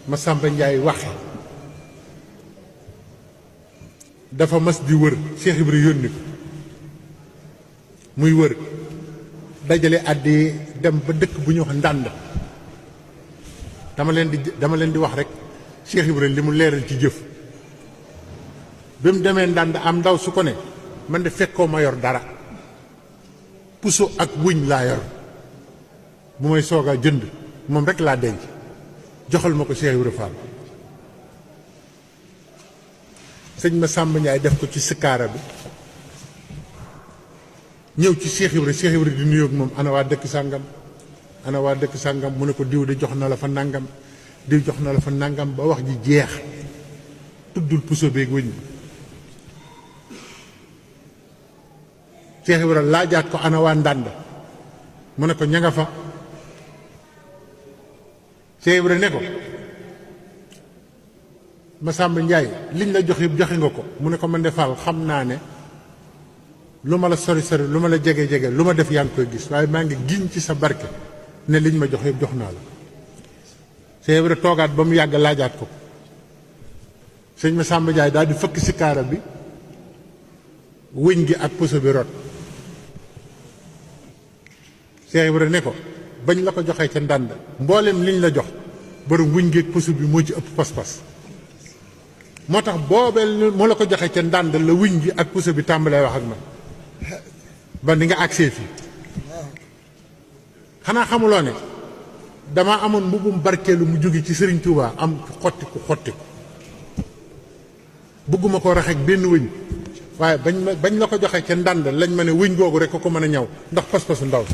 Masamba Njaay waxe dafa mas di wër Cheikh Ibra yónni ko muy wër dajale àddi dem ba dëkk bu ñu wax ndànd dama leen di wax rek Cheikh Ibra li mu leeral ci jëf bi mu demee ndànd am ndaw su ko ne man de fekkoo ma yor dara puso ak wuñ laa yor bu may soog a jënd moom rek laa denc joxal ma ko Cheikh Ibra Fall sëñ Masamba Njaay def ko ci sikaara bi ñëw ci Cheikh Ibra di nuyoog moom ana waa dëkk sàngam mu ne ko diw de jox na la fa nangam diw jox na la fa nangam ba wax ji jeex tuddul puso beeg wëñ bi Cheikh Ibra laajaat ko ana waa ndànd mu ne ko ña nga fa Cheikh Ibra ne ko Masamba Njaay liñ la jox yëpp joxe nga ko mu ne ko man de Fall xam naa ne lu ma la sori lu ma la jege lu ma def yaa ngi koy gis waaye maa ngi giñ ci sa barke ne liñ ma jox yëpp jox naa la Cheikh Ibra toogaat ba mu yàgg laajaat ko sëñ Masamba Njaay daal di fëkk si kaara bi wëñ gi ak puso bi rot Cheikh Ibra ne ko bañ la ko joxee ca ndànd mboolem liñ la jox borom wuñ gi ak puso bi moo ci ëpp pas-pas moo tax boobee moo la ko joxee ca ndànd la wuñ gi ak puso bi tàmbalee wax ak man ba ni nga agsee fii xanaa xamuloo ne damaa amoon mbubum barkeelu mu jóge ci Sëriñ Tuubaa am xottiku bëgguma ko rax ak benn wëñ waaye bañ la ko joxee ca ndànd lañ ma ne wëñ googu rek ko mën a ñaw ndax pas-pasu ndaw